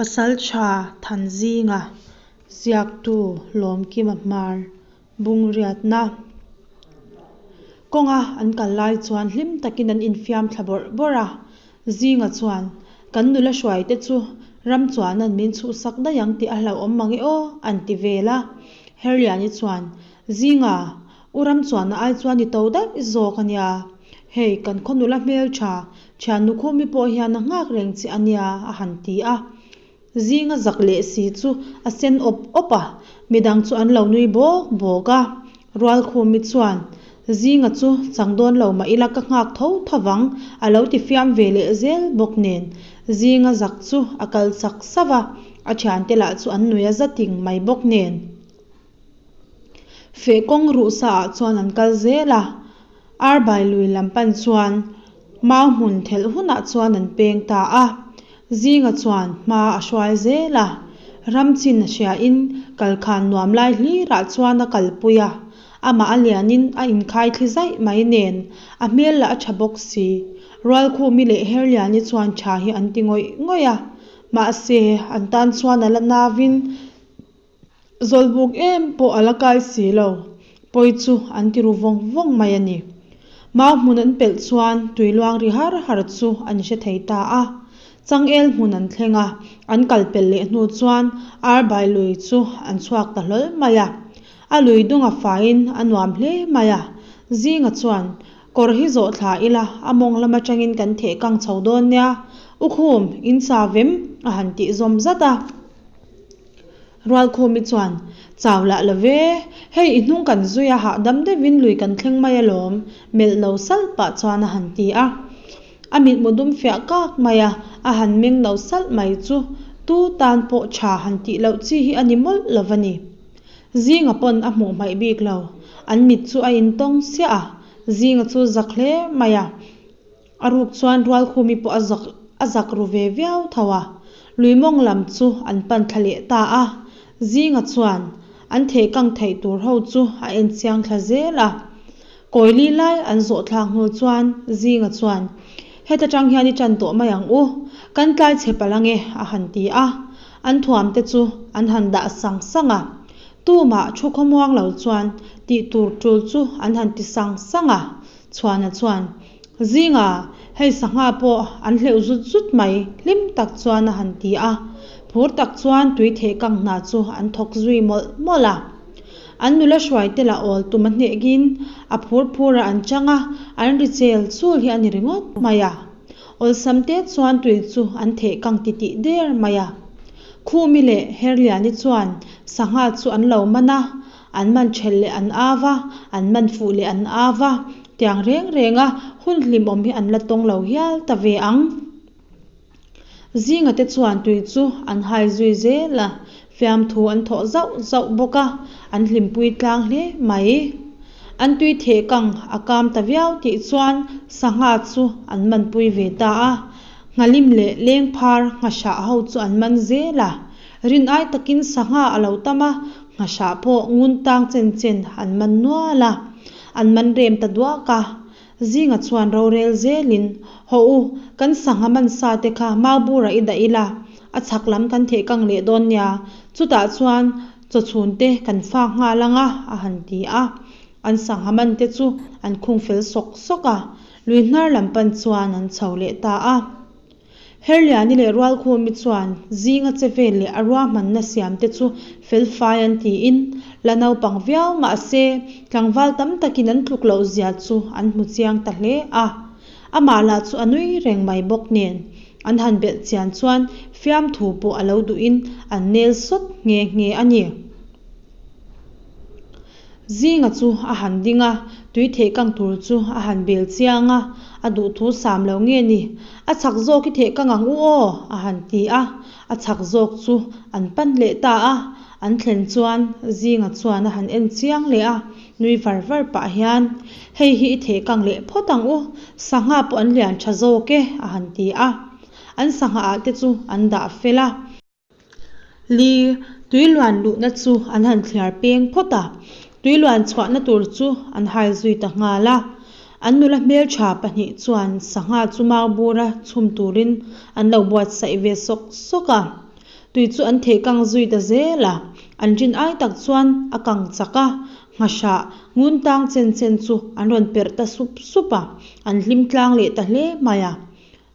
Pasaltha Thanzinga, Ziaktu Lawmkima Hmar, Bungriatna. Kawnga an kal lai chuan hlim takin an infiam thla bawrh bawrh a, Zinga chuan, Kan nula hruaite chu ram chuanan min chhuhsak daih ang tih a hlauhawm mang e aw, an ti vel a. Herliani chuan, Zinga, U ram chuanna ai chuan i to daih zawk a nia. Hei, kan khaw nula hmeltha, thiannu Khumi pawh hian a nghak reng che a nia, a han ti a. Zinga zak leh si chu a sen awp awp a, midang chu an lo nui bawk bawk a. Rualkhumi chuan, Zinga chu chang dawn lo mah ila ka nghak tho tho vang, a lo ti fiam ve leh zel bawk nen. Zinga zak chu a kal chak sauh a, a thiante lah chu an nui a za ting mai bawk nen. Feh kawng ruh sa ah chuan an kal zel a, Arbai lui lam pan chuan mau hmun thelh hunah chuan an peng ta a, Zinga chuan hma a hruai zel a, ram chin a hria in kalkhan nuam lai hlirah chuan a kalpui a, amah a lianin a inkhai thli zaih mai nen a hmel lah a tha bawk si. Rualkhumi leh Herliani chuan tha hi an ti ngawih ngawih a, mahse an tan chuan a la navin Zawlbuk em pawh a la kai si lo, pawi chu an ti ru vawng vawng mai a ni. Mau hmun an pelh chuan tui luang ri har har chu an hre thei ta a. Changel hmun an thleng a, an kal pelh leh hnu chuan Arbai lui chu an chhuak ta hlawl mai a. A lui dung a faiin a nuam hle mai a. Zinga chuan, Kawr hi zawh thla ila, a mawng lam atangin kan theh kang chho dawn nia, U Khum, in sa vem, a han tih zawm zat a. Rualkhumi chuan, Chau lah lo ve, hei i hnung kan zui a hahdam deuhin lui kan thleng mai alawm, melh no salh pah chuan a han ti a. A mitmu dum fiah kak mai a, a han meng no salh mai chu tu tan pawh tha han tih loh chi hi a ni mawlh lo va ni. Zinga pawn a hmuh hmaih bik lo, an mit chu a intawng siah a, Zinga chu zak hle mai a. A ruk chuan Rualkhumi pawh a zak a zak ru ve viau tho a, lui mawng lam chu an pan thla leh ta a. Zinga chuan an theh kang theih tur ho chu a en chiang thla zel a. Kawili lai an zawh thlak hnu chuan Zinga chuan, Heta tang hian i tan tawh mai ang u, kan tlai chhe palh ange a han ti a. An thuam te chu an han dah sang sang a. Tumah thu khawmuang lo chuan tih tur tul chu an han ti sang sang a. Chhuana chuan, Zinga, hei sangha pawh an hleuh zut zut mai, hlim tak chuan a han ti a. Phur tak chuan tui theh kang hna chu an thawk zui mawlh mawlh a. An nula hruaite lah awl tum a hnehkin a phur phurah an chang a, an ri chel chul hi a ni ringawt mai a. Awlsam te chuan tui chu an theh kang titih der mai a. Khumi leh Herliani chuan sangha chu an lo man a, An man ṭhelh leh an au a, an man fuh leh an au a, tiang reng reng a hun hlimawm hi an la tawng lo hial ta ve ang. Zinga te chuan tui chu an hai zui zel a, fiamthu an thawh zauh zauh bawk a, an hlimpui tlang hle mai. An tui theh kang a kam ta viau tih chuan sangha chu an manpui ve ta a, nghalim leh lengphar nghahrah ho chu an man zel a, rin ai takin sangha a lo tam a, Nghasah pawh ngun tang chen chen an man nual a, an man rem ta duak a. Zinga chuan rorel zelin, Haw u, kan sangha man sa te kha Maubura i dah ila, a chhak lam kan theh kang leh dawn nia, chutah chuan chawchhun te kan fak nghal ang a, a han ti a. An sangha man te chu an khung fel sawk sawk a, lui hnar lam pan chuan an chho leh ta a. Herliani leh Rualkhumi chuan zinga che vel leh a ruahmanna siam te chu felfai an tiin, la naupang viau mah se tlangval tam takin an tluk loh zia chu an hmu chiang ta hle a. Amah lah chu a nui reng mai bawk nen, an han belh chian chuan fiamthu pawh a lo duhin an nel sawt nghe nghe a ni. Zinga chu a han ding a, tui theh kang tur chu a han bel chiang a, a duhthu sam lo nge ni? A chhak zawk i theh kang ang u aw, a han ti a, a chhak zawk chu an pan leh ta a, an thlen chuan Zinga chuan a han en chiang leh a, nui var var pah hian, Hei hi i theh kang leh phawt ang u, sangha pawh an lian tha zawk e, a han ti a, an sangha ah te chu an dah fel a. Li, tui luan luhna chu an han thliar peng phawt a, tui luan chhuahna tur chu an hai zui ta nghal a. An nula hmeltha pahnih chuan sangha chu mau bura chhum turin an lo buatsaih ve sawk sawk a. Tui chu an theh kang zui ta zel a, an rin ai tak chuan a kang chak a, nghahrah ngun tang chen chen chu an rawn perh ta sup sup a, an hlim tlang leh ta hle mai a.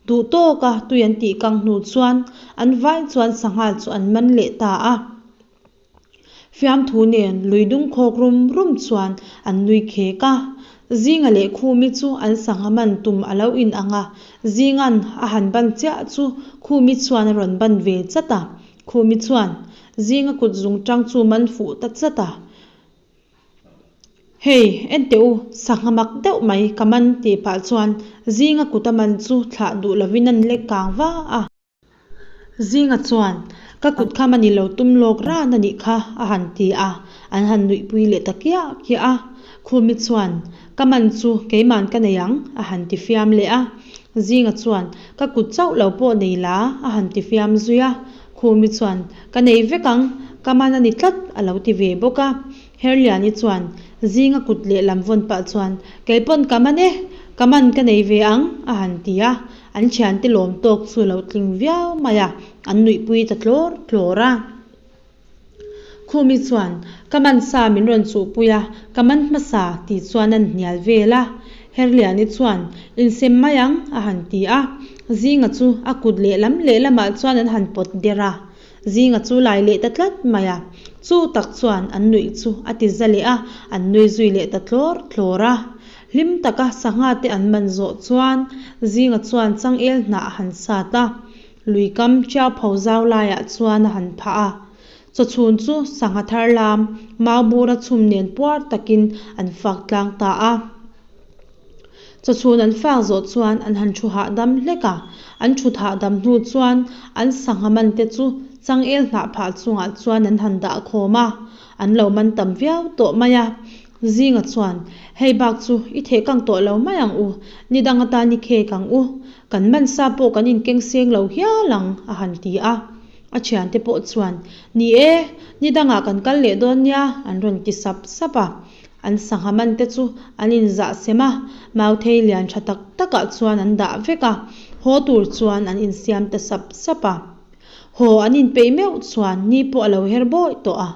Duh tawka tui an tih kang hnu chuan an vai chuan sangha chu an man leh ta a. Fiamthu nen lui dung khawk rum rum chuan an nui khek a. Zinga leh Khumi chu an sangha man tum a lo in ang a, Zinga'n a han ban chiah chu Khumi chuan a rawn ban ve chat a. Khumi chuan Zinga kut zung tang chu man fuh ta chat a. Hei, en teh u, sangha mak deuh mai ka man tih pah chuan Zinga kut a man chu thlah duh lovin an lek kang va a. Zinga chuan, Ka kut kha mani lo tum lawk ran a nih kha, a han ti a, an han nuihpui leh ta kiah kiah a. Khumi chuan, Ka man chu keiman ka nei ang, a han ti fiam leh a. Zinga chuan, Ka kut chauh lo pawh nei la, a han ti fiam zui a. Khumi chuan, Ka nei vek ang, ka man a ni tlat, a lo ti ve bawk a. Herliani chuan zinga kut lehlam vawn pah chuan, Kei pawn ka man e, ka man ka nei ve ang, a han ti a. An thiante lawm tawk chu lo tling viau mai a, an nuihpui ta tlawr tlawr a. Khumi chuan, Ka man sa min rawn chuhpui a, ka man hmasa, tih chuan an hnial vel a. Herliani chuan, Insem mai ang, a han ti a. Zinga chu a kut lehlam lehlamah chuan an han pawt der a. Zinga chu lai leh ta tlat mai a, chu tak chuan an nuih chu a ti za leh a, an nui zui leh ta tlawr tlawr a. Hlim taka sangha te an man zawh chuan Zinga chuan changel hnah a han sat a, lui kam ṭiau pho zau laiah chuan a han phah a. Chawchhun chu sangha thar lam mau bura chhum nen puar takin an fak tlang ta a. Chawchhun an fak zawh chuan an han thu hahdam hlek a, an thut hahdam hnu chuan an sangha man te chu changel hnah phah chungah chuan an han dah khawm a, an lo man tam viau tawh mai a. Zinga chuan, Hei bak chu i theh kang tawh lo mai ang u, ni dang atan i khek ang u, kan man sa pawh kan inkeng seng lo hial ang, a han ti a. A thiante pawh chuan, Ni e, ni dangah kan kal leh dawn nia, an rawn ti sap sap a. An sangha man te chu an inzah sem a, mauthei lian tha tak takah chuan an dah vek a, haw tur chuan an insiam ta sap sap a. Haw an inpeih meuh chuan ni pawh a lo her bawi tawh a.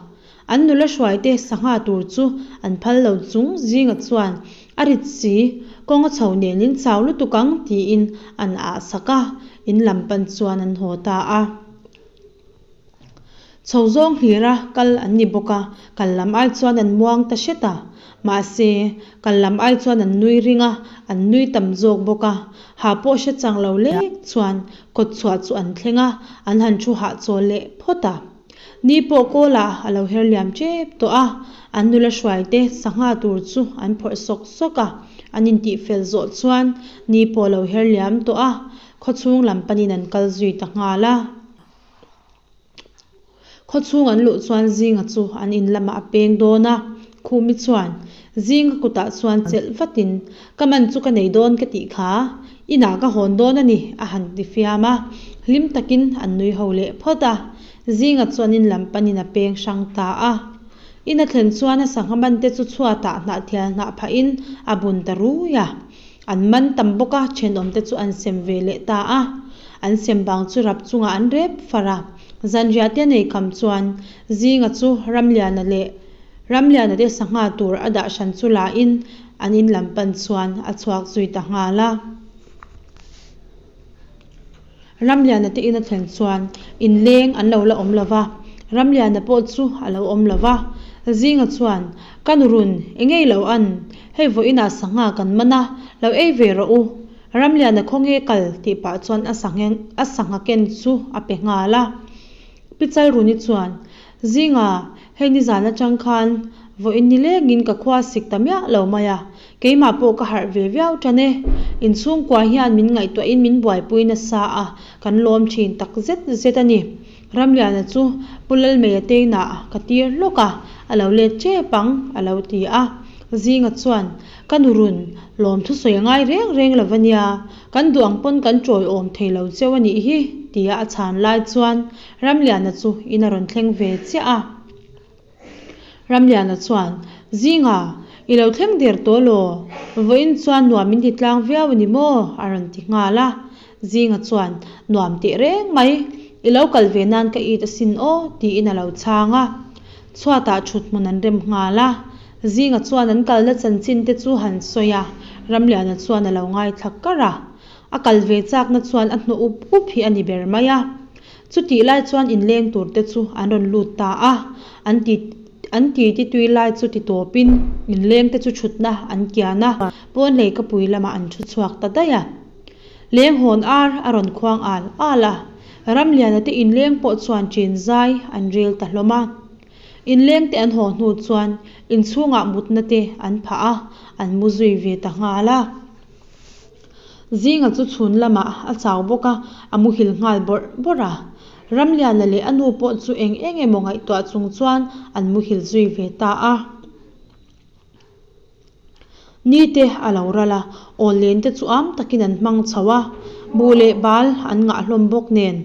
An nula hruaite sangha tur chu an phal lo chung zinga chuan a rit si, kawng a chho nen in chau lutuk ang tiin an ah sak a, in lam pan chuan an haw ta a. Chho zawng hlira kal an ni bawk a, kal lam ai chuan an muang ta hret a. Mahse, kal lam ai chuan an nui ring a, an nui tam zawk bawk a. Ha pawh hre chang lo lek chuan kawt chhuah chu an thleng a, an han thu hahchawl leh phawt a. Ni pawh kawlah a lo her liam tep tawh a, an nula hruaite sangha tur chu an phawrh sawk sawk a. An intihfel zawh chuan ni pawh a lo her liam tawh a, khawchhung lam panin an kal zui ta nghal a. Khawchhung an luh chuan Zinga chu an in lamah a peng dawn a, Khumi chuan Zinga kutah chuan chelh vatin, Ka man chu ka nei dawn ka tih kha, inah ka hawn dawn a ni, a han ti fiam a. Hlim takin an nui ho leh phawt a, Zinga chuan in lam panin a peng hrang ta a. In a thlen chuan a sangha man te chu chhuatah hnahthial hnah phahin a bun ta rui a. An man tam bawk a, thenawmte chu an sem ve leh ta a. An sem bang chu rap chungah an rep far a. Zanriah te nei kham chuan Zinga chu Ramliana leh Ramliana te sangha tur a dah hran chu la in an in lam pan chuan a chhuak zui ta nghal a. Ramliana te in a thlen chuan inleng an lo la awm lo va, Ramliana pawh chu a lo awm lo va. Zinga chuan, Ka nu run, eng ei lo an, hei vawiinah sangha kan man a, lo ei ve rawh u. Ramliana khawnge kal tih pah chuan a a sangha ken chu a pe nghal a. Pi Chalruni chuan, Zinga, hei nizan atang khan vawiin nilengin ka khua sik ta miah lo mai a, Keimah pawh ka harh ve viau tan e. Inchhungkua hian min ngaihtuahin min buaipui nasa a, kan lawm thin tak zet zet a ni. Ramliana chu Pu Lalmeia teinah ka tir hlawk a, a lo let tep ang, a lo ti a. Zinga chuan, Ka nu run, lawm thusawi a ngai reng reng lo va nia, kan duh ang pawn kan tawiawm thei lo cheu a nih hi, tia a chhan lai chuan Ramliana chu in a rawn thleng ve chiah a. Ramliana chuan, Zinga, i lo thleng der tawh law? Vawiin chuan nuam min ti tlang viau a ni maw? a rawn ti nghal a. Zinga chuan, Nuam teh reng mai. I lo kal ve nan ka it asin aw, tiin a lo chhang a. Chhuatah thuthmun an rem nghal a. Zinga chuan an kalna chanchin te chu han sawi a, Ramliana chuan a lo ngaithla kar a. A kal ve chakna chuan a hnawh up up hi a ni ber mai a. Chutih lai chuan inleng tur te chu an rawn lut ta a, an ti an titi tui lai chu ti tawpin inleng te chu thutna an kian a, pawn lei ka pui lamah an thu chhuak ta daih a. Leng hawn ar a rawn khuang al al a, Ramliana te inleng pawh chuan ṭin zai an rel ta hlawm a. Inleng te an haw hnu chuan inchhungah mutna te an phah a, an mu zui ve ta nghal a. Zinga chu chhun lamah a chau bawk a, a muhil nghal bawrh bawrh a. Ramliana leh a nu pawh chu eng eng emaw ngaihtuah chung chuan an muhil zui ve ta a. Ni te a lo ral a, awllen te chu am takin an hmang chho a, buh leh bal an ngah hlawm bawk nen.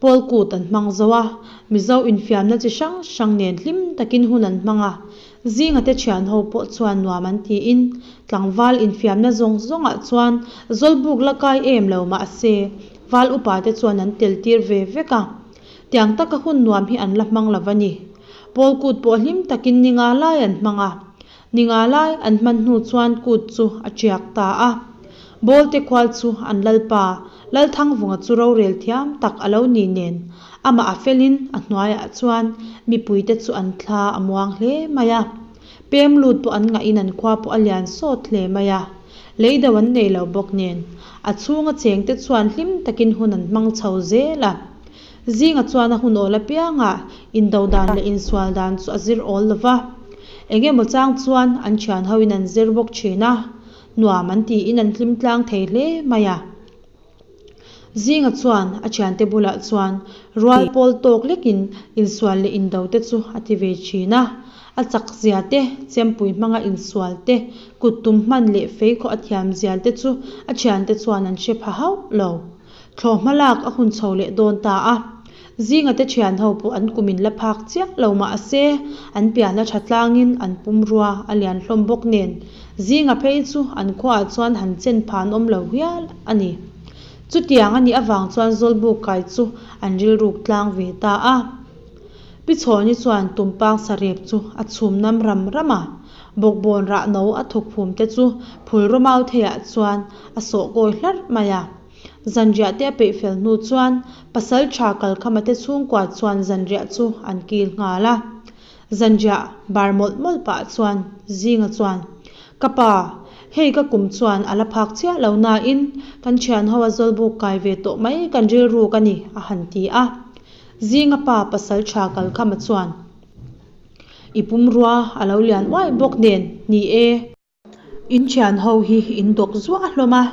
Pawl kut an hmang zo a, Mizo infiamna chi hrang hrang nen hlim takin hun an hmang a, Zinga te thian ho pawh chuan nuam an tiin tlangval infiamna zawng zawngah chuan Zawlbuk la kai em lo mahse val upa te chuan an tel tir ve vek a, tiang taka hun nuam hi an la hmang lo va ni. Pawl kut pawh hlim takin ni nga lai an hmang a, ni nga lai an hman hnu chuan kut chu a tiak ta a. Bawlte khual chu an lalpa Lalthangvunga chu rorel thiam tak a lo ni nen amah a felin a hnuaiah chuan mipuite chu an thla a muang hle mai a. Pem lut pawh an ngahin an khua pawh a lian sawt hle mai a. Lei do an nei lo bawk nen a chhunga chengte chuan hlim takin hun an hmang chho zel a. Zinga chuan a hun awl apiangah indo dan leh insual dan chu a zir awl lo va. Eng emaw chang chuan an thian hoin an zir bawk thin a, nuam an tiin an hlim tlang thei hle mai a. Zinga chuan a thiante bulah chuan rual pawl tawk lekin insual leh indo te chu a ti ve thin a. A chak zia te, chempui hmanga insual te, kut tum hman leh feikhawh a thiam zial te chu a thiante chuan an hre pha hauh lo. Thlawhhma lak a hun chho leh dawn ta a, Zinga te thian ho pawh an kum in la phak chiah lo mah se, an pian a tha tlangin an pumrua a lian hlawm bawk nen, Zinga phei chu an khuaah chuan han chen phan awm lo hial a ni. Chutiang a nih avang chuan Zawlbuk kai chu an rilruk tlang ve ta a. Pi Chhawni chuan tumpang sarep chu a chhum nam ram ram a, bawkbawn rah no a thuk phum te chu phulraw mau theiah chuan a sawh kawi hlarh mai a. Zanriah te a peih fel hnu chuan pasal tha kalkhama te chhungkua chuan zanriah chu an kil nghal a. Zanriah bar mawlh mawlh pah chuan Zinga chuan, Ka pa, hei ka kum chuan a la phak chiah lo nain kan thian ho a zawlbuk kai ve tawh mai kan rilruk a ni, a han ti a. Zinga pa pasal tha kalkhama chuan, I pumrua a lo lian uaih bawk nen, ni e. In thian ho hi in dawk zuah hlawm a,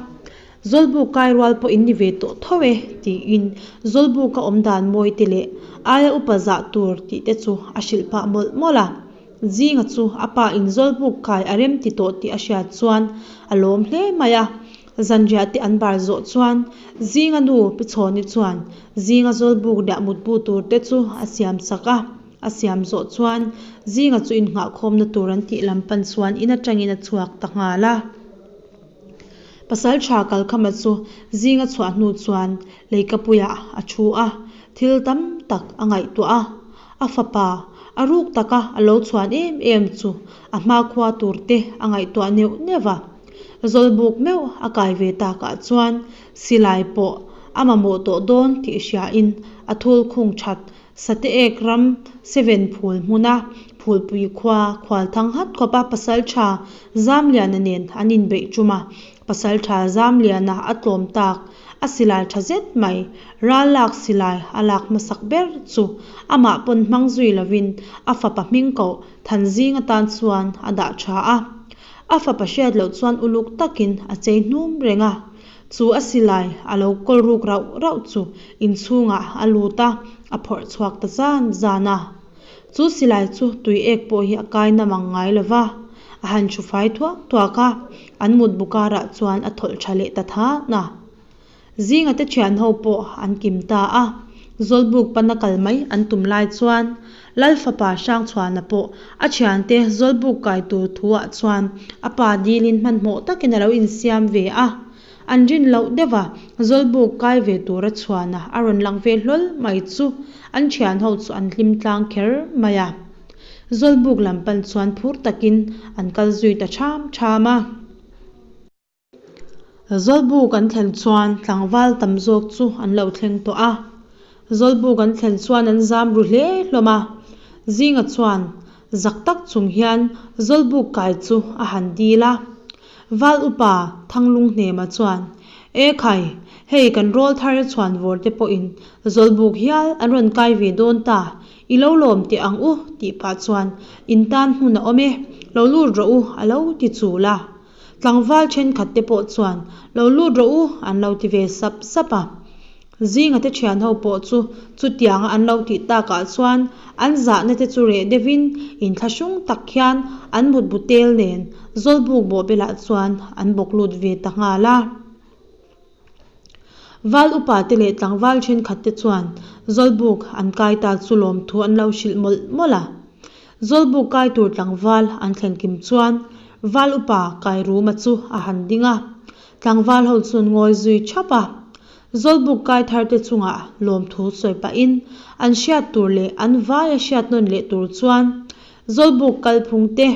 Zawlbuk kai rual pawh in ni ve tawh tho e tiin Zawlbuka awm dan mawi te leh aia upa zah tur tih te chu a hrilh pah mawlh mawlh a. Zinga chu a pa in Zawlbuk kai a rem ti tawh tih a hriat chuan a lawm hle mai a. Zanriah te an bar zawh chuan Zinga nu Pi Chhawni chuan Zinga Zawlbuk riah mutbu tur te chu a siam sak a. A siam zawh chuan Zinga chu innghahkhawmna tur an tih lam pan chuan in atangin a chhuak ta nghal a. Pasal tha Kalkhama chu Zinga chhuah hnu chuan leikapuiah a thu a, thil tam tak a ngaihtuah a. A fapa, a ruk taka a lo chhuan em em chu a hmakhua tur te a ngaihtuah neuh neuh a. Zawlbuk meuh a kai ve takah chuan silai pawh a mamawh tawh dawn tih hriain a thul khung that Sate ek ram seven phul hmuna Phulpui khua khual thang hat khawpa Pasaltha Zamliana nen an inbeih tum a, Pasaltha Zamliana a tlawm tak a silai tha zet mai, ral lak silai a lak hmasak ber chu amah pawn hmang zui lovin a fapa hming koh Thanzing atan chuan a dah tha a. A fapa hriat loh chuan uluk takin a chei hnum reng a. Chu a silai a lo kawl ruk rauh rauh chu inchhungah a lut a, a phawrh chhuak ta zan zan a. Chu silai chu tui ek pawh hi a kai na mang ngai lo va, a han thu fai thuak thuak a, an mutbu karah chuan a thawlh tha leh ta than a. Zinga te thian ho pawh an kim ta a, Zawlbuk pana kal mai an tum lai chuan Lal fapa Hrangchhuana pawh a thiante Zawlbuk kai tur thuah chuan a pa dilin hmanhmawh takin a lo insiam ve a. An rin loh deuh a, Zawlbuk kai ve tura Chhuana a rawn lang ve hlawl mai chu an thian ho chu an hlim tlang kher mai a. Zawlbuk lam pan chuan phur takin an kal zui ta ṭham ṭham a. Zawlbuk an thlen chuan tlangval tam zawk chu an lo thleng tawh a. Zawlbuk an thlen chuan an zam ru hle hlawm a. Zinga chuan zak tak chung hian Zawlbuk kai chu a han dil a. Val upa Thanglunghnema chuan, E khai, hei kan rawl thar chhuanvawr te pawhin Zawlbuk hial an rawn kai ve dawn ta, I lo lawm teh ang u tih pah chuan in tan hmun a awm e, lo lut rawh u a lo ti chul a. Tlangval thenkhat te pawh chuan lo lut rawh u an lo ti ve sap sap a. Zinga te thian ho pawh chu chutianga an lo tih takah chuan an zahna te chu reh deuhin inthlahrung tak hian an mutbu tel nen Zawlbuk bawhbelah chuan an bawk lut ve ta nghal a. Val upa te leh tlangval thenkhat te chuan Zawlbuk an kai ta chu lawmthu an lo hrilh mawlh mawlh a. Zawlbuk kai tur tlangval an thlen kim chuan Val upa Kairuma chu a han ding a, tlangval ho chu an ngawi zui thap a. Zawlbuk kai thar te chungah lawmthu sawi pahin an hriat tur leh an vaia hriat nawn leh tur chuan Zawlbuk kalphung te,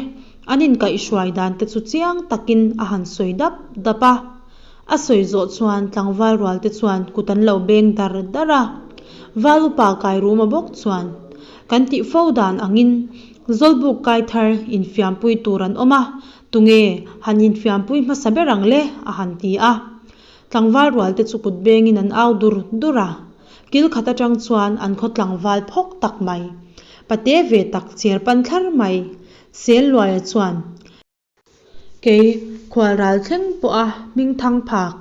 an inkaihhruai dan te chu chiang takin a han sawi dap dap a. A sawi zawh chuan tlangval rual te chuan kut an lo beng dar dar a. Val upa Kairuma bawk chuan, Kan tih fo dan angin Zawlbuk kai thar infiampui tur an awm a, tunge han infiampui hmasa ber ang le? a han ti a. Tlangval rual te chu kut bengin an au dur dur a. Kil khat atang chuan an khaw tlangval phawk tak mai, pate ve tak cher pan thlar mai, Selluaia chuan, Kei khual ral thleng pawha hming thang phak,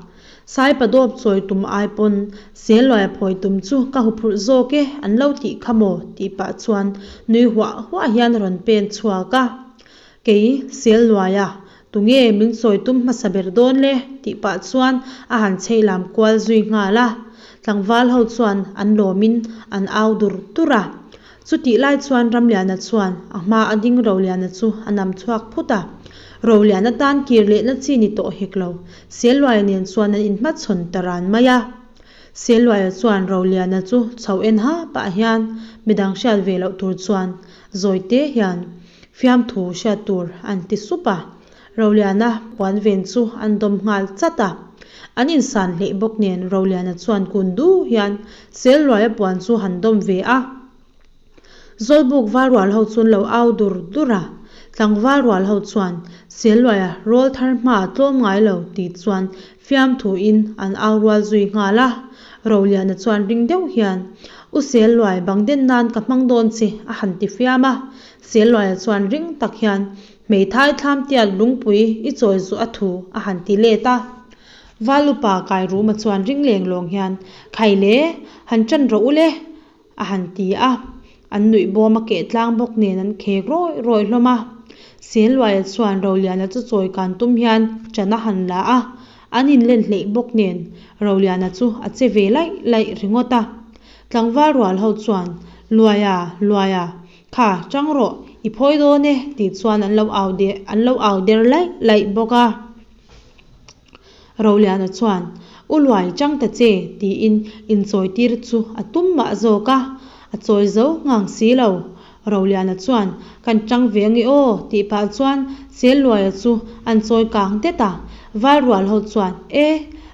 Saipadawp chawi tum ai pawn Selluaia phawi tum chu ka huphurh zawk e an lo tih kha maw tih pah chuan nui huah huah hian a rawn pen chhuak a. Kei Selluaia Tunge min sawi tum hmasa ber dawn le? tih pah chuan a han chheih lam kual zui nghal a. Tlangval ho chuan an lawmin an au dur dur a. Chutih lai chuan Ramliana chuan a hma a ding Roliana chu a nam chhuak phut a. Roliana tan kir lehna chi ni tawh hek lo. Selluaia nen chuan an inhmachhawn ta ran mai a. Selluaia chuan Roliana chu chho en ha pah hian midang hriat ve loh tur chuan Zawite hian fiamthu hriat tur an ti sup a, Roliana puan ven chu an dawm nghal chat a. An insan hleih bawk nen Roliana chuan kun du hian Selluaia puan chu han dawm ve a. Zawlbuk valrual ho chu an lo au dur dur a, tlangval rual ho chuan Selluaia rawl thar hma tlawm ngai lo ti chuan fiamthu in an au rual zui nghal a. Roliana chuan ring deuh hian, U Selluai, bang den nan ka hmang dawn che, a han ti fiam a. Selluaia chuan ring tak hian, Hmeithai thlam tiat lungpui i chawi zuah a thu, a han ti let a. Valupa Kairuma chuan ring leng lawng hian, Khai le, han ṭan rawh u le, a han ti a, an nuih bawm a keh tlang bawk nen an khek rawih rawih hlawm a. Senluaia chuan Roliana chu chawi kan tum hian ṭan a han la a, an inlen hleih bawk nen Roliana chu a che ve laih laih ringawt a. Tlangval rual ho chuan, Luaia, Luaia, kha ṭang rawh, i phawi dawn e tih chuan an lo au der, an lo au der laih laih bawk a. Roliana chuan, U Luai chang ta che, tiin inchawitir chu a tum mah zawk a, a chawi zo ngang si lo. Roliana chuan, Kan chang ve ange aw, tih pah chuan Selluaia chu an chawi kang det a. Valrual ho chuan, E,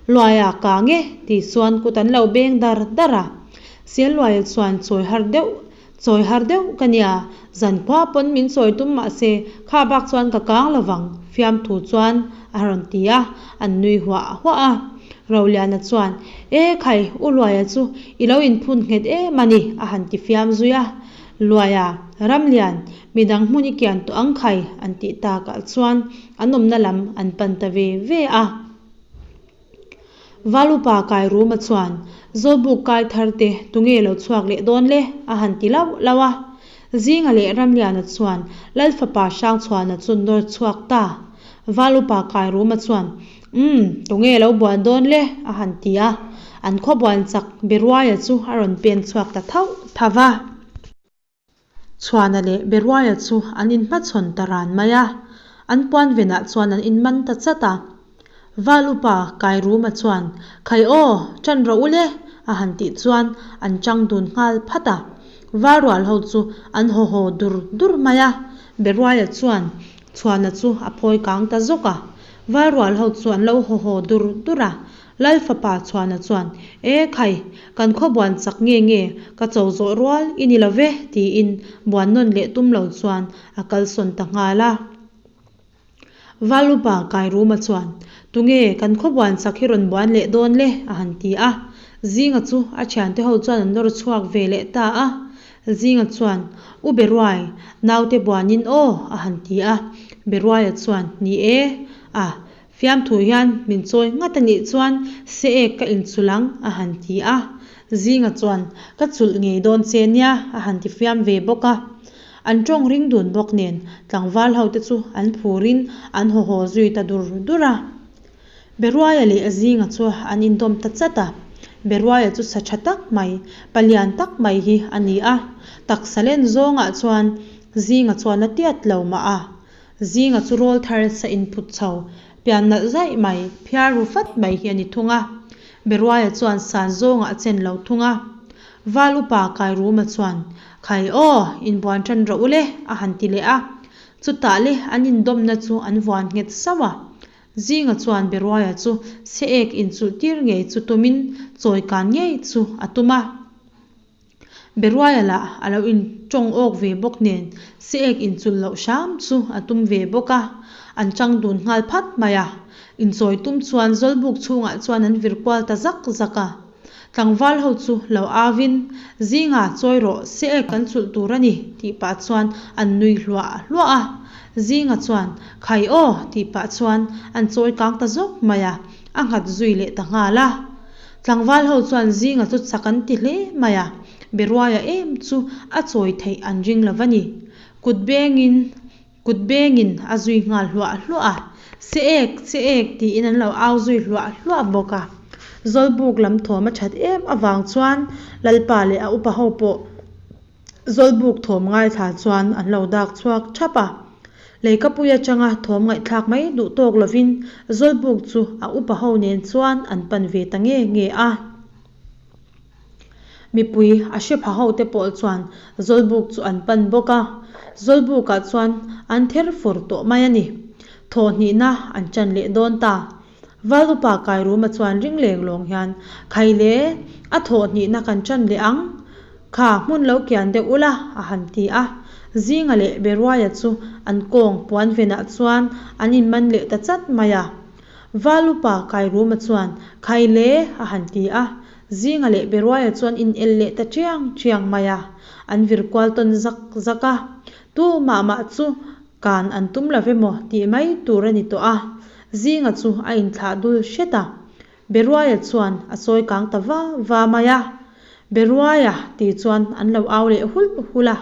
Luaia kang e, tih chuan kut an lo beng dar dar a. Selluaia chuan chawi har deuh Chawi har deuh ka nia, zan khua pawn min chawi tum mah se, kha bak chuan ka kang lo vang, fiamthu chuan a rawn ti a, an nui huah huah a. Roliana chuan, E khai, U Luaia chu i lo inphun nghet em a ni, a han ti fiam zui a. Luaia, Ramlian, midang hmun i kian tawh ang khai, an tih takah chuan an awmna lam an pan ta ve ve a. Valupa Kairuma chuan, Zawlbuk kai thar te tunge lo chhuak leh dawn le? a han ti lauh lauh a. Zinga leh Ramliana chuan Lalfapa Hrangchhuana chu nawr chhuak ta. Valupa Kairuma chuan, Umm, tunge lo buan dawn le? a han ti a. An khaw buan chak Beruaia chu a rawn pen chhuak ta thauh thauh va. Chhuana leh Beruaia chu an inhmachhawn ta ran mai a, an puan venah chuan an inman ta chat a. Val upa Kairuma chuan, Khai aw, ṭan rawh u le, a han tih chuan an ṭang dun nghal phat a. Val rual ho chu an haw haw dur dur mai a. Beruaia chuan Chhuana chu a phawi kang ta zawk a. Val rual ho chu an lo haw haw dur dur a. Lal fapa Chhuana chuan, E khai, kan khaw buan chak nge nge, ka cho zawh rual i ni lo ve, tiin buan nawn leh tum lo chuan a kalsawn ta nghal a. Val upa Kairuma chuan, Tunge kan khaw buan chak hi rawn buan leh dawn le? a han ti a. Zinga chu a thiante ho chuan an nawr chhuak ve leh ta a. Zinga chuan, U Beruai, naute buanin aw, a han ti a. Beruaia chuan, Ni e, a, fiamthu hian min chawi ngat a nih chuan se ek ka inchulh ang, a han ti a. Zinga chuan, Ka chulh ngei dawn che nia, a han ti fiam ve bawk a. An tawng ring dun bawk nen tlangval ho te chu an phurin an haw haw zui ta dur dur a. Beruaia leh Zinga chu an indawm ta chat a. Beruaia chu sa tha tak mai, palian tak mai hi a ni a. Taksa len zawngah chuan Zinga chuan a tiat lo mah a. Zinga chu rawl thar sa inphut chho, pian nalh zaih mai, phiar ru fat mai hi a ni thung a. Beruaia chuan san zawngah a chen lo thung a. Val upa Kairuma chuan, Khai aw, inbuan ṭan rawh u le, a han ti leh a. Chutah le an indawmna chu an vuan nghet sauh a. Zinga chuan Beruaia chu se ek inchulh tir ngei chu tumin chawikan ngei chu a tum a. Beruaia lah a lo intawng awk ve bawk nen se ek inchulh loh hram chu a tum ve bawk a. An chang dun nghal phat mai a. Inchawi tum chuan Zawlbuk chhungah chuan an vir kual ta zak zak a. Tlangval ho chu lo au in, Zinga chawi rawh, se ek kan chulh tur a ni, tih pah chuan an nui hluah hluah a. Zinga chuan, Khai aw, tih pah chuan an chawi kang ta zawk mai a, a nghat zui leh ta nghal a. Tlangval ho chuan Zinga chu chak an ti hle mai a, Beruaia em chu a chawi theih an ring lo va ni. Kut bengin. Kut bengin a zui nghal hluah hluah a, Se ek, se ek tiin an lo au zui hluah hluah bawk a. Zawlbuk lam thawm a that em avang chuan Lalpa leh a upa ho pawh Zawlbuk thawm ngaithla chuan an lo dak chhuak thap a. Leikapui atanga thawm ngaihthlak mai duh tawk lovin Zawlbuk chu a upa ho nen chuan an pan ve ta nge nge a. Mipui a hre pha ho te pawh chuan Zawlbuk chu an pan bawk a, Zawlbukah chuan an ther fur tawh mai a ni. Thawh hnihna an ṭan leh dawn ta. Val upa Kairuma chuan ring leng lawng hian, Khai le, a thawh hnihna kan ṭan leh ang. Kha hmun lo kian deuh ula, a han ti a. Zinga leh Beruaia chu an kawng puan venah chuan an inman leh ta chat mai a. Val upa Kairuma chuan, Khai le, a han ti a. Zinga leh Beruaia chuan in el leh ta chiang chiang mai a, an vir kual tawn zak zak a. Tu mah mah chu kan an tum lo ve maw tih mai tur a ni tawh a. Zinga chu a inthlah dul hret a. Beruaia chuan a sawi kang ta va va mai a. Beruaia tih chuan an lo au leh hulh hulh a.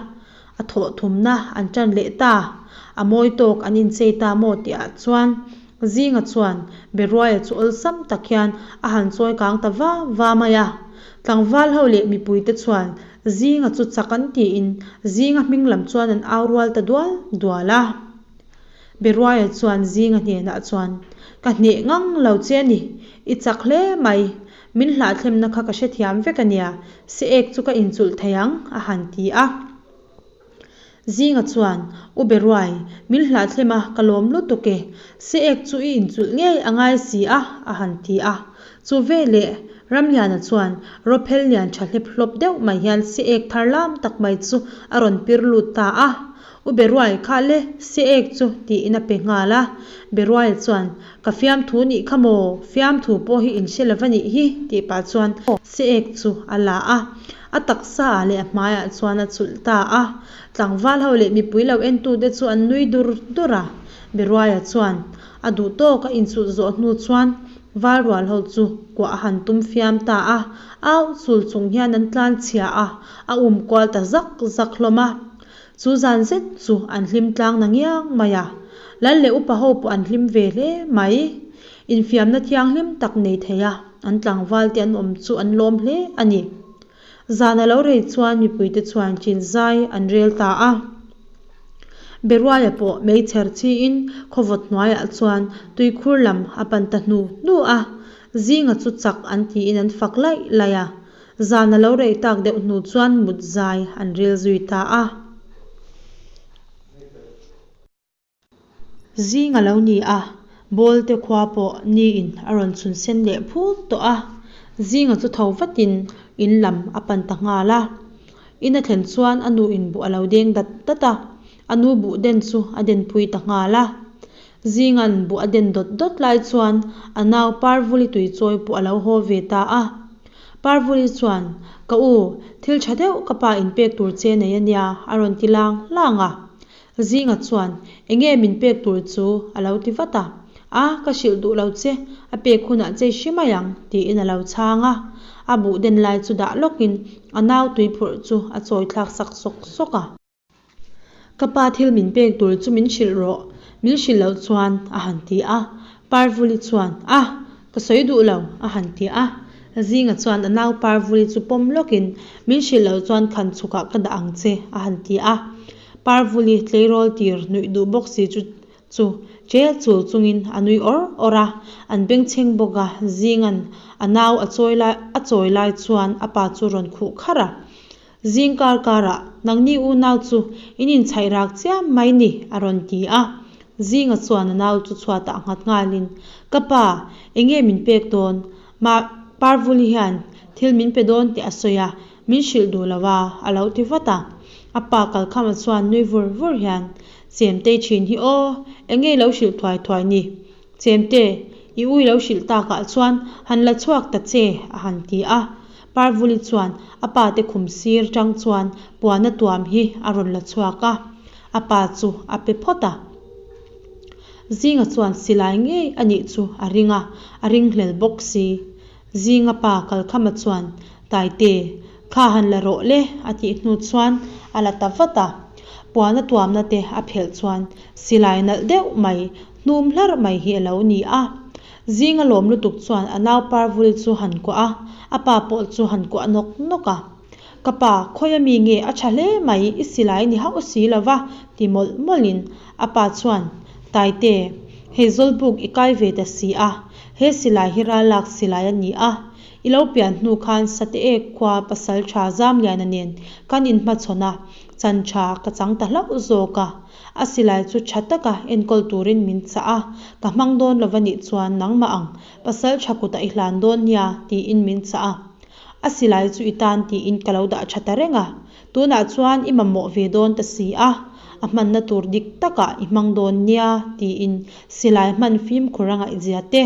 A thawh thumna an ṭan leh ta. A mawi tawk an inchei ta maw tihah chuan Zinga chuan Beruaia chu awlsam tak hian a han chawi kang ta va va mai a. Tlangval ho leh mipuite chuan Zinga chu chak an tiin Zinga hming lam chuan an au rual ta dual dual a. Beruaia chuan Zinga hnenah chuan, Ka hneh ngang lo che a ni, i chak hle mai. Min hlahthlemna kha ka hrethiam vek a nia, se ek chu ka inchulh thei ang, a han ti a. Zinga chuan, U Beruai, min hlahthlem a, ka lawm lutuk e. Se ek chu i inchulh ngei a ngai si a, a han ti a. Chu veleh, Ramliana chuan Rawphel lian tha hlep hlawp deuh mai hian se ek thar lam tak mai chu a rawn pir lut ta a. U Beruai, kha le, se ek chu, tiin a pe nghal a. Beruaia chuan, Ka fiamthu nih kha maw? Fiamthu pawh hi inhre lo va nih hi, tih pah chuan se ek chu a la a. A taksa ah leh a hmaiah chuan a chulh ta a. Tlangval ho leh mipui lo entute chu an nui dur dur a. Beruaia chuan a duh tawk a inchulh zawh hnu chuan Valrual ho chu kuah a han tum fiam ta a. Au chul chung hian an tlan chhia a, a um kual ta zak zak hlawm a. Chu zan zet chu an hlim tlang na ngiang mai a. Lal leh upa ho pawh an hlim ve hle mai. Infiamna thianghlim tak nei thei a, an tlangval te an awm chu an lawm hle a ni. Zan a lo rei chuan mipuite chuan chin zai an rel ta a. Beruaia pawh meichher chhiin khawvawt hnuaiah chuan tuikhur lam a pan ta hnu hnu a. Zinga chu chak an tiin an fak laih laih a. Zan a lo rei tak deuh hnu chuan mut zai an rel zui ta a. Zing a lo ni a, Bawlte khua pawh niin a rawn chhun sen leh phut tawh a. Zinga chu tho vatin in lam a pan ta nghal a. In a thlen chuan a nu in buh a lo deng dat dat a, a nu buh den chu a denpui ta nghal a. Zinga'n buh a den dawt dawt lai chuan a nau Parvuli tuichawi pawh a lo haw ve ta a. Parvuli chuan, Ka u, thil tha deuh ka pa in pek tur che nei a nia, a rawn ti lang lang a. Zinga chuan, Enge min pek tur chu? a lo ti vat a. A, ka hrilh duh lo che, a pek hunah che i hre mai ang, tiin a lo chhang a. A buh den lai chu dah lawkin a nau tui phurh chu a chawi thlak sak sawk sawk a. Ka pa thil min pek tur chu min hrilh rawh, min hrilh loh chuan, a han ti a. Parvuli chuan, A, ka sawi duh lo, a han ti a. Zinga chuan a nau Parvuli chu pawm lawkin, Min hrilh loh chuan khan chhukah ka dah ang che, a han ti a. Parvuli tleirawl tir nuih duh bawk si chu chu ṭel chul chungin a nui awr awr a, an bengchheng bawk a, Zinga'n a nau a chawi lai a chawi lai chuan a pa chu rawn khuh kharh a. Zing kar karah nangni unau chu in inchhaih rak chiam mai ni a rawn ti a. Zinga chuan a nau chu chhuatah nghat nghalin, Ka pa, enge min pek dawn? Ma Parvuli hian thil min pe dawn tih a sawi a, min hrilh duh lo a, a lo ti vat a. A pa Kalkhama chuan nui vur vur hian, Chemtei thin hi aw, enge i lo hrilh thuai thuai ni? Chemte, i ui lo hrilh takah chuan han la chhuak ta che, a han ti a. Parvuli chuan a pa te khum sir tang chuan puana tuam hi a rawn la chhuak a, a pa chu a pe phawt a. Zinga chuan silai ngei a nih chu a ring a, a ringhlel bawk si. Zinga pa Kalkhama chuan, Taite, kha han la rawh le, a tih hnu chuan a la ta vat a. Puana tuamna te a phelh chuan silai nalh deuh mai, hnum hlarh mai hi a lo ni a. Zinga lawm lutuk chuan a nau Parvuli chu han kuah a, a pa pawh chu han kuah nawk nawk a. Ka pa, khawi ami nge a tha hle mai, i silai ni hauh si lo va, ti mawlh mawlhin a pa chuan, Taite, hei Zawlbuk i kai ve ta si a, he silai hi rallak silai a ni a, i lo pian hnu khan Sateek khua pasal tha Zamliana nen kan inhmachhawn a, chan tha ka chang ta hlauh zawk a. A silai chu tha taka enkawl turin min chah a, ka hmang dawn lo va nih chuan nangmah ang, pasal tha kutah i hlan dawn nia, tiin min chah a. A silai chu i tan tiin ka lo dah tha ta reng a, tunah chuan i mamawh ve dawn ta si a, a hmanna tur dik takah i hmang dawn nia, tiin silai hman fimkhur a ngaihzia te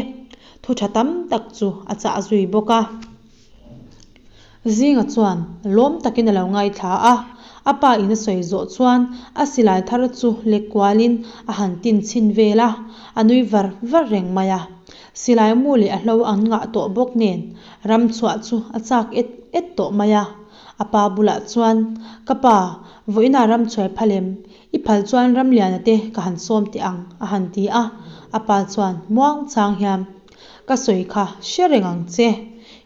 thu tha tam tak chu a chah zui bawk a. Zinga chuan lawm takin a lo ngaithla a, a pa in a sawi zawh chuan a silai thar chu lek kualin a han tin chhin vel a, a nui var var reng mai a. Silai mu leh a hlo an ngah tawh bawk nen ram chhuah chu a chak et et tawh mai a. A pa bulah chuan, Ka pa, vawiinah ram chhuai phal em? I phal chuan Ramliana te ka han sawm teh ang, a han ti a. A pa chuan muang chang hian, Ka sawi kha hre reng ang che.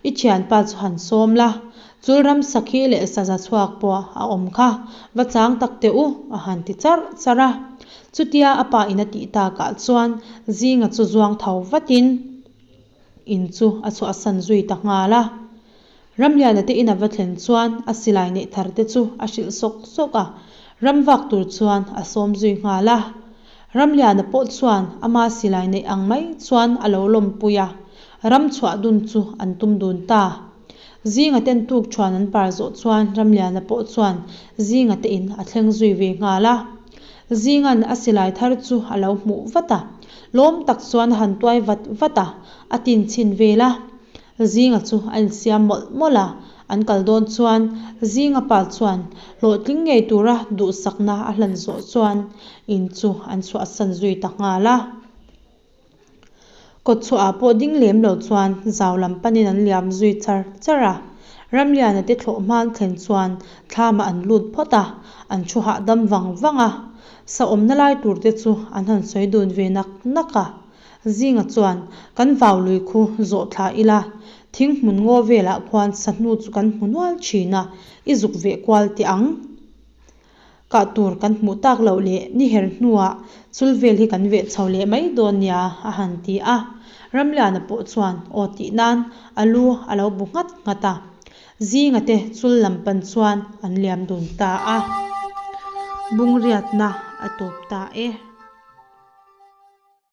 I thianpa chu han sawm la, chul ram sakhi leh saza chhuak pawh a awm kha, va chang tak teh u, a han ti charh charh a. Chutia a pa in a tih takah chuan Zinga chu zuang tho vatin in chu a chhuahsan zui ta nghal a. Ramliana te in a va thlen chuan a silai neih thar te chu a hrilh sawk sawk a, ram vak tur chuan a sawm zui nghal a. Ramliana pawh chuan ama silai neih ang mai chuan a lo lawmpui a, ram chhuah dun chu an tum dun ta. Zinga ten tuk thuan an par zawh chuan Ramliana pawh chuan Zinga te in a thleng zui ve nghal a. Zinga'n a silai thar chu a lo hmuh vat a, lawm tak chuan a han tuai vat vat a, a tin chhin vel a. Zinga chu a insiam mawlh mawlh a, an kal dawn chuan Zinga pa chuan hlawhtling ngei tura duhsakna a hlan zawh chuan in chu an chhuahsan zui ta nghal a. Kawtchhuah ah pawh ding lem lo chuan zau lam panin an liam zui char char a. Ramliana te thlawh hma an thlen chuan thlamah an lut phawt a, an thu hahdam vang vang a. Sa awmna lai tur te chu an han sawi dun ve nak nak a. Zinga chuan, Kan vau lui khu zawh thla ila, thing hmun ngaw velah khuan sa hnu chu kan hmu nual thin a, i zuk veh kual teh ang. Kah tur kan hmuh tak loh leh ni her hnuah chul vel hi kan veh chho leh mai dawn nia, a han ti a. Ramliana pawh chuan aw tih nan a lu a lo bu nghat nghat a. Zinga te chul lam pan chuan an liam dun ta a. Bungriatna a tawp ta e.